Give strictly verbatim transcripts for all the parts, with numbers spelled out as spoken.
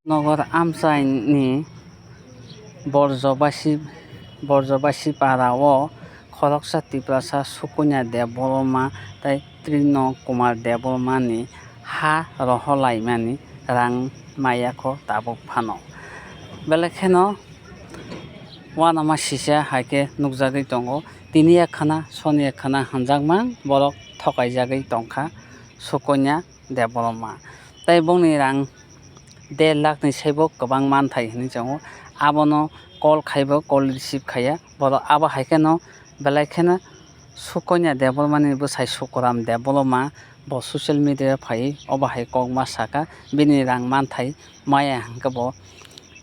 Nogor amchaini Borjobasi, Borjobasi para o khoroksa Tiprasa Sukonya Debbarma tei Trino Kumar Debbarmani ha rohorlaimani rang maya kho tabuk phano. Belai kheno uanama sisa hai khe nukjagwi tongo. Tini ekkhana, soni ekkhana hwnjakma borok thokaijagwi tongkha Sukonya Debbarma. Tei bongni rang der lakh ni saibo kwbang manthai hinwi chongo. Abono call khaibo call receive khaiya. Borok abo hai kheno belai kheno Sukonya Debbarmani bwsai Sukuram Debbarma bo social media phaiwi obo hai kok ma saka, bini rang manthai maya hwnkhe bo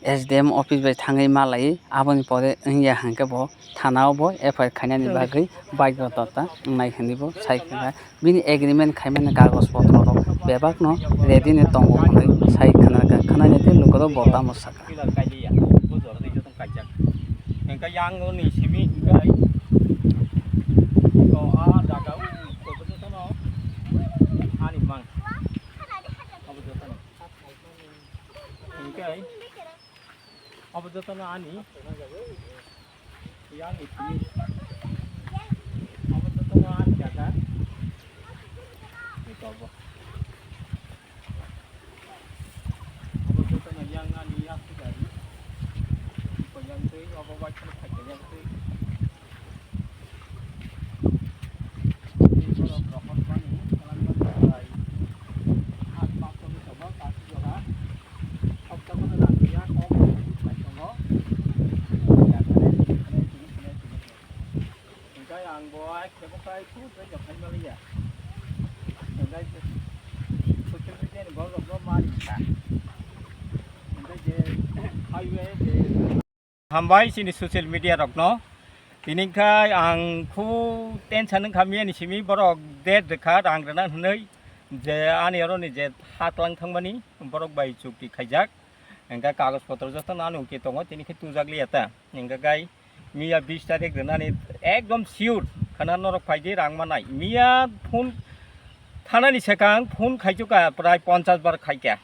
S D M office bai thangwi malai, aboni pore wngya hwnkhe bo thana o bo F I R khainani bagwi baidhyota ta wngnai hwnwi bo sai kha. Bini agreement khaimani kagoj potro rok bebakno ready ni tongo hwnwi sai khna kha, khna ni tei lukurok bo tamo saka. Hwnkhe yang ni simi hwnkhe o a jaga o ani mang. Hwnkhe Obo jotono ani. Yang itu. Obo jotono ani jaga. Ito obo. Obo jotono yang ani yang tu dari. Iko yang tu, obo bai kan khaja yang tu. Hambai chini social media rokno. Tini khai ang khu tension wngkha miyani simi borok date rwkha rang rwna hwnwi je ani oroni je ha tlang thangmani borok bai chukti khaijak. Hwnkhe kagoj potro jotono ani uki tongo tini khe tujak liya ta. Hwnkhe gai miya bis tarik rwnani ekdom sure khana norok phaidi rang manai. Miya phone thanani swkang phone khaichukha prai ponchash bar khaikha.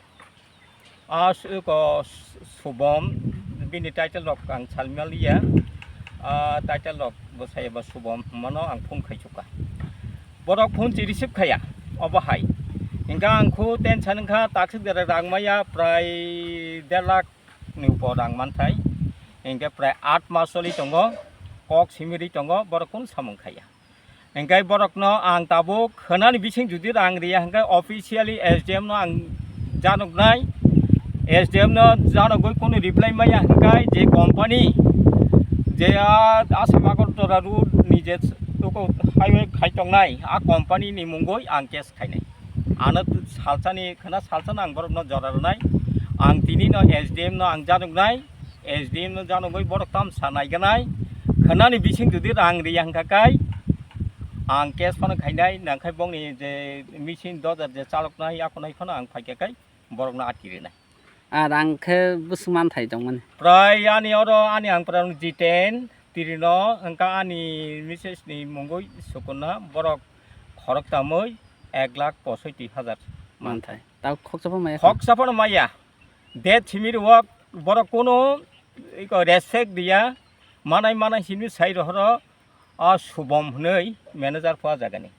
A su-, ko su-, Subom, bini title rok ang salmaliya. A title rok bwsai ba Subom hwnmano ang phone khaichukha. Borok phone chi receive khaya, obo hai. Hingkha ang khu tension wngkha, taksik dera rang maya prai der lakh ni upor rang manthai. Hingkhe prai aat mas choli tongo, kok simiri tongo, borok kunu samung khaya. Hingkhe borokno ang tabuk khwnani bising judi rang riya hingkhe officially S D M no ang janoknai, S D M no janogwi kunu reply maya hingkhe je company je a Assam Agartala road ni je tuku highway khai tongnai a company ni mungwi ang case khainai. Ano salsani khwna salsano ang borokno jora rwnai. Ang tini no S D M no ang janoknai, S D M no janogwi borok tamsa naiganai. Khwnani bising judi rang riya hwnkha kai ang case phano khainai, nangkhai bongni je machine dojar je chaloknai akonai phano ang phaikha kai borokno atki rinai. A rang khe bwswk manthai tongmani? Prai ani oro ani ang prai jiten tirino hwnkha ani misses ni mungwi Sukuna borok khorok tamwi ek lakh posoiti hajar manthai. Tao khoksa phano maya. Khoksa phano maya. Date simi rwok borok kunu iko respect diya. Manai manai simi sai rohoro a Subom hwnwi manager pha jagani.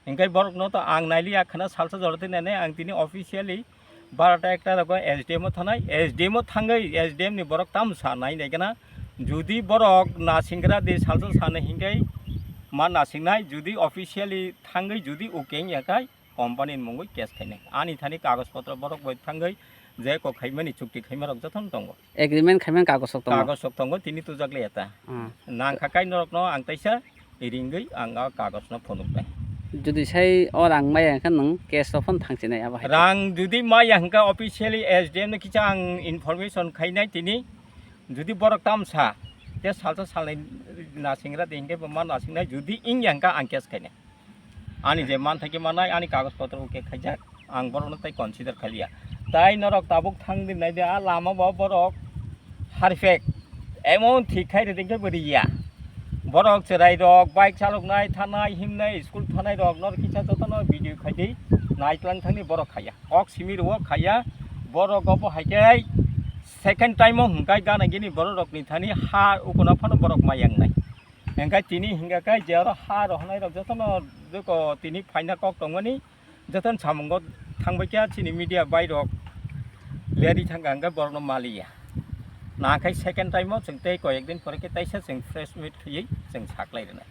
Hingke borokno to ang nailiya khwna salsa jora twi nainai ang tini officially barota ekta rogo S D M o thanai, S D M o thangwi S D M ni borok tamsa nai naikana. Judi borok nasingra di salsa sana hingke ma nasingnai, judi officially thangwi judi okay wngya kai company ni mungwi case khainai. Ani thani kagoj potro borok bai thangwi je kok khaimani chukti khaimarok jotono tongo. Agreement khaimani kagoj rok tongo. Kagoj rok tongo, tini tujak liya ta. Ah. Nangkha kai norokno ang taisa ringwi ang o kagoj no phunuknai. Judi sai o rang maya hwnkhe nwng case rok phano thangsinai abo hai. Rang judi maya hwnkhe officially S D M no kisa ang information khainai tini. Judi borok tamsa te salsa salnai nasingra de hwnkhe bo ma nasingnai, judi wngya hwnkhe ang case khainai. Ani je manthai khe manai, ani kagoj potro okay khaijak, ang borokno tai consider khaliya. Tai norok tabuk thang di nai de, a lama bo borok harpek, emon thik khai rwding khe bo riya. Borok chwrai rok, bike chaloknai, thanai, himnai, school thanai rok, norok kisa jotono video khai di, naitlang thangni borok khaiya. Kok simi rwo khaiya, borok obo hai khe Second time o hwnkhe gana gini borok rok ni thani ha ukuna phano borok mai yang nai. Hwnkhe tini hwnkha khe je oro ha rohonai rok jotono joko tini phaina kok tongmani jotono samungo thangbai kha chini media bai rok leri thangkha hwnkhe borok no maliya. Na khai second time o chwng tei koyek din pore khe taisa chwng press meet khaiwi chwng saklai rwnai.